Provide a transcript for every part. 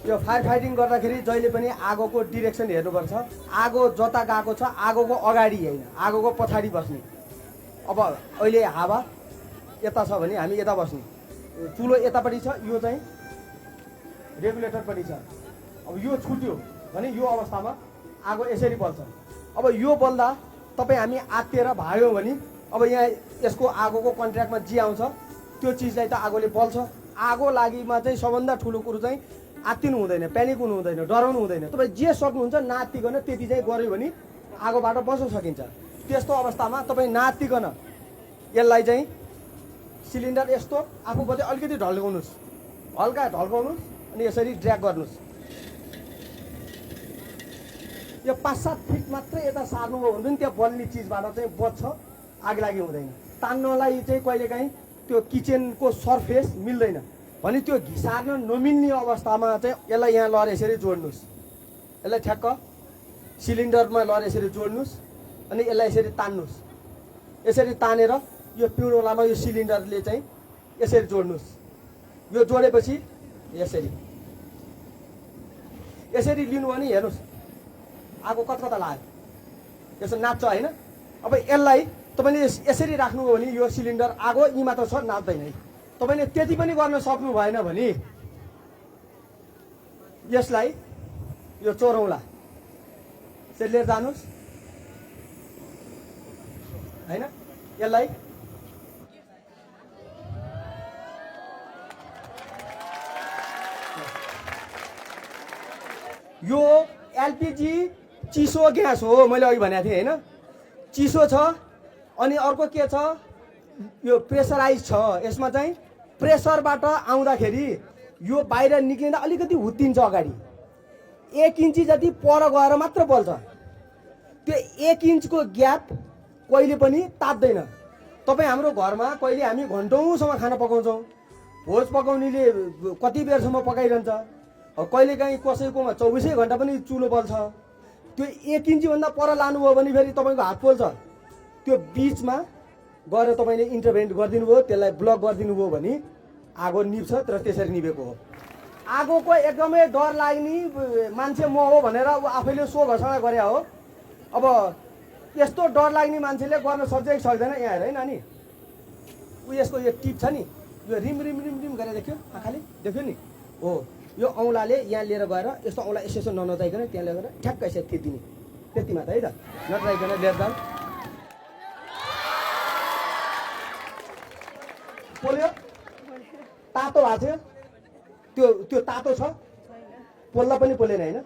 यो fire fighting गर्दाखेरि जहिले पनि आगोको डिरेक्सन हेर्नुपर्छ। आगो जता गएको छ आगोको अगाडि होइन, आगोको पछाडि बस्ने। अब अहिले हावा यता छ भने हामी यता बस्ने, चुलो यतापट्टि छ, यो चाहिँ रेगुलेटरपट्टि छ। अब यो छुट्यो भने यो अवस्थामा आगो यसरी बल्छ। अब यो बल्दा तपाईँ हामी आत्तिएर भाग्यौँ भने अब यहाँ यसको आगोको कन्ट्र्याक्टमा जे आउँछ त्यो चिजलाई त आगोले बल्छ। आगो लागिमा चाहिँ सबभन्दा ठुलो कुरो चाहिँ आत्तिनु हुँदैन, प्यानिक हुनु हुँदैन, डराउनु हुँदैन। तपाईँ जे सक्नुहुन्छ नात्तिकन त्यति चाहिँ गऱ्यो भने आगोबाट बच्न सकिन्छ। त्यस्तो अवस्थामा तपाईँ नात्तिकन यसलाई चाहिँ सिलिन्डर यस्तो आफूपट्टि अलिकति ढल्काउनुहोस्, हल्का ढल्काउनुहोस् अनि यसरी ड्र्याग गर्नुहोस्। यो 5-7 फिट मात्रै यता सार्नुभयो भने पनि त्यहाँ बल्ने चिजबाट चाहिँ बच्छ, आग लागि हुँदैन। तान्नलाई चाहिँ कहिलेकाहीँ त्यो किचनको सर्फेस मिल्दैन भने त्यो घिसार्न नमिल्ने अवस्थामा चाहिँ यसलाई यहाँ लएर यसरी जोड्नुहोस्। यसलाई ठ्याक्क सिलिन्डरमा लएर यसरी जोड्नुहोस् अनि यसलाई यसरी तान्नुहोस्। यसरी तानेर यो पिउँडोलामा यो सिलिन्डरले चाहिँ यसरी जोड्नुहोस्। यो जोडेपछि यसरी यसरी लिनु भने हेर्नुहोस् आगो कता लाग्यो, यसो नाच्छ होइन। अब यसलाई तपाईँले यसरी राख्नुभयो भने यो सिलिन्डर आगो यी मात्र छ, नाच्दैन है। तपाईँले त्यति पनि गर्न सक्नु भएन भने यसलाई यो चोरौँला यसरी लिएर जानुहोस् होइन। यसलाई यो एलपिजी चिसो ग्यास हो, मैले अघि भनेको थिएँ होइन। चिसो छ अनि अर्को के छ, यो प्रेसराइज छ। यसमा चाहिँ प्रेसरबाट आउँदाखेरि यो बाहिर निक्लिँदा अलिकति हुत्तिन्छ अगाडि, 1 इन्ची जति पर गएर मात्र बल्छ। त्यो 1 इन्चको ग्याप कहिले पनि तात्दैन। तपाईँ हाम्रो घरमा कहिले हामी घन्टौँसम्म खाना पकाउँछौँ, भोज पकाउनेले कति बेरसम्म पकाइरहन्छ, कहिलेकाहीँ कसैकोमा 24 घन्टा पनि चुलो बल्छ। त्यो 1 इन्चीभन्दा पर लानुभयो भने फेरि तपाईँको हात पोल्छ। त्यो बिचमा गएर तपाईँले इन्टरभेन्ट गरिदिनु भयो, त्यसलाई ब्लक गरिदिनु भयो भने आगो निप्छ, तर त्यसरी निभेको हो। आगोको एकदमै डर लाग्ने मान्छे म हो भनेर ऊ आफैले सो घोषणा गरे हो। अब यस्तो डर लाग्ने मान्छेले गर्न सक्छ कि सक्दैन यहाँ हेर है नानी। ऊ यसको यो टिप छ नि, यो रिम रिम रिम रिम गरेर देख्यो, आँखाले देख्यो नि हो। यो औँलाले यहाँ लिएर गएर यस्तो औँला यसो ननचाइकन त्यहाँ लिएर ठ्याक्क यसरी थिचिदिने, त्यति मात्र है त, नचाइकन लिएर जानु। पोल्यो तातो भएको थियो, त्यो तातो छ, पोल्दा पनि पोलेन होइन।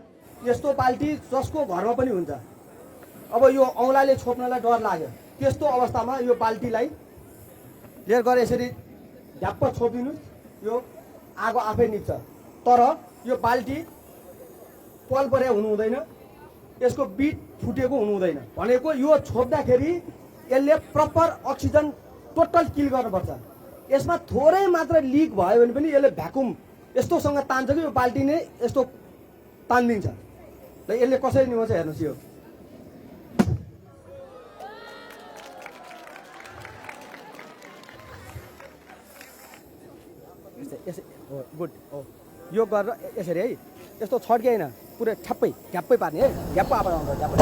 यस्तो बाल्टी जसको घरमा पनि हुन्छ। अब यो औँलाले छोप्नलाई डर लाग्यो, त्यस्तो अवस्थामा यो बाल्टीलाई लिएर गएर यसरी ढ्याप्प छोपिदिनुहोस्, यो आगो आफै निप्छ। तर यो बाल्टी पलपरे हुनु हुँदैन, यसको बिट फुटेको हुनु हुँदैन। भनेको यो छोप्दाखेरि यसले प्रपर अक्सिजन टोटल किल गर्नुपर्छ। यसमा थोरै मात्र लिक भयो भने पनि यसले भ्याकुम यस्तोसँग तान्छ कि यो बाल्टी नै यस्तो तानिदिन्छ। र यसले कसरी निभाउँछ हेर्नुहोस्। यो गुड हो, यो गरेर यसरी है, यस्तो छड्केन, पुरै ठ्याप्पै ढ्याप्पै पार्ने है, ढ्याप्प आवाज आउँछ ढ्याप्पै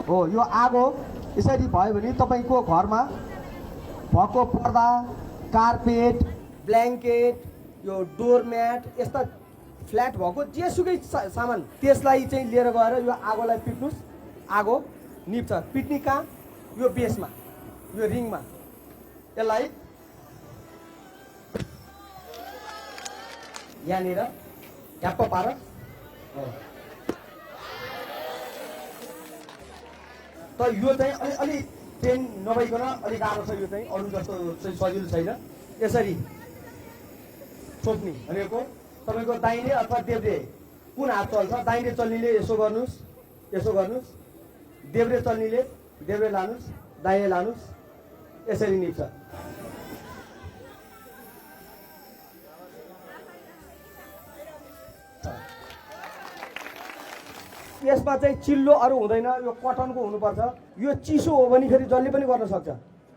हो। यो आगो यसरी भयो भने तपाईँको घरमा भएको पर्दा, कार्पेट, ब्ल्याङ्केट, यो डोरम्याट, यस्ता फ्ल्याट भएको जेसुकै सामान त्यसलाई चाहिँ लिएर गएर यो आगोलाई पिट्नुहोस्, आगो निप्छ। पिट्ने कहाँ, यो बेसमा, यो रिङमा। यसलाई यहाँनिर ढ्याप्प पार त। यो चाहिँ अलि ट्रेन नभइकन अलिक गाह्रो छ। यो चाहिँ अरू जस्तो चाहिँ सजिलो छैन। यसरी छोप्ने भनेको तपाईँको दाहिने अथवा देब्रे कुन हात चल्छ, दाहिने चल्नेले यसो गर्नुहोस्, यसो गर्नुहोस्, देब्रे चल्नेले देब्रे लानुहोस्, दाहिने लानुहोस्, यसरी निप्छ। यसमा चाहिँ चिल्लो अरू हुँदैन, यो कटनको हुनुपर्छ। यो चिसो हो भने फेरि जसले पनि गर्न सक्छ,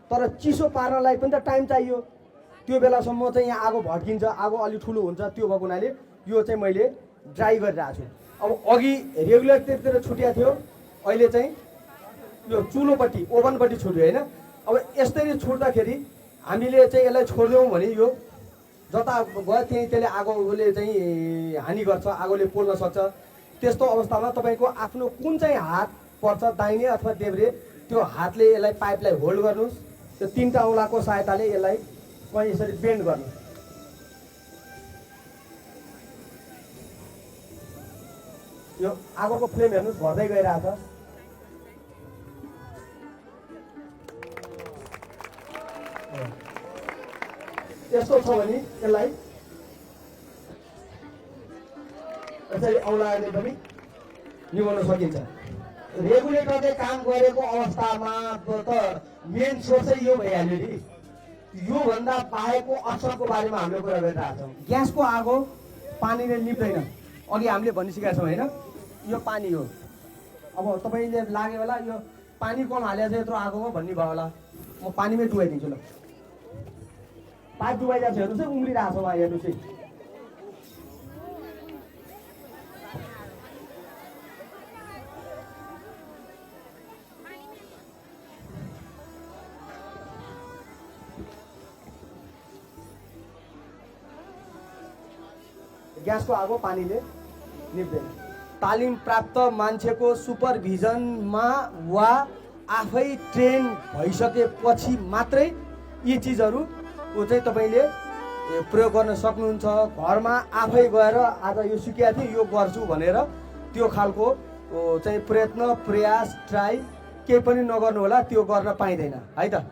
तर चिसो पार्नलाई पनि त टाइम चाहियो। त्यो बेलासम्म चाहिँ यहाँ आगो भड्किन्छ, आगो अलि ठुलो हुन्छ। त्यो भएको हुनाले यो चाहिँ मैले ड्राई गरिरहेको छु। अब अघि रेगुलेटरतिर छुट्या थियो, अहिले चाहिँ यो चुलोपट्टि ओभनपट्टि छुट्यो होइन। अब यसरी छुट्दाखेरि हामीले चाहिँ यसलाई छोडिदियौँ भने यो जता गयो त्यहीँ त्यसले आगोले चाहिँ हानि गर्छ, आगोले पोल्न सक्छ। त्यस्तो अवस्थामा तपाईँको आफ्नो कुन चाहिँ हात पर्छ, दाहिने अथवा देब्रे, त्यो हातले यसलाई पाइपलाई होल्ड गर्नुहोस्। त्यो 3टा औँलाको सहायताले यसलाई कहीँ यसरी बेन्ड गर्नु। यो आगोको फ्लेम हेर्नुहोस् भर्दै गइरहेछ। यस्तो छ भने यसलाई यसरी औँलाले पनि निभाउन सकिन्छ। रेगुलेटरले काम गरेको अवस्थामा त मेन सोर्सै यो भइहाल्यो नि। योभन्दा बाहेकको असरको बारेमा हामीले कुरा गरिरहेका छौँ। ग्यासको आगो पानीले निप्दैन, अघि हामीले भनिसकेका छौँ होइन। यो पानी हो। अब तपाईँले लाग्यो होला यो पानी कम हालेको छ यत्रो आगोमा भन्ने भयो होला, म पानीमै डुबाइदिन्छु ल। पाइप डुबाइरहेको छ हेर्नुहोस् है, उम्रिरहेको छ उहाँ हेर्नुहोस् है। ग्यासको आगो पानीले निप्दैन। तालिम प्राप्त मान्छेको सुपरभिजनमा वा आफै ट्रेन भइसकेपछि मात्रै यी चिजहरू चाहिँ तपाईँले प्रयोग गर्न सक्नुहुन्छ। घरमा आफै गएर आज यो सिकेको थिएँ यो गर्छु भनेर त्यो खालको चाहिँ प्रयत्न प्रयास ट्राई केही पनि नगर्नु होला, त्यो गर्न पाइँदैन है त।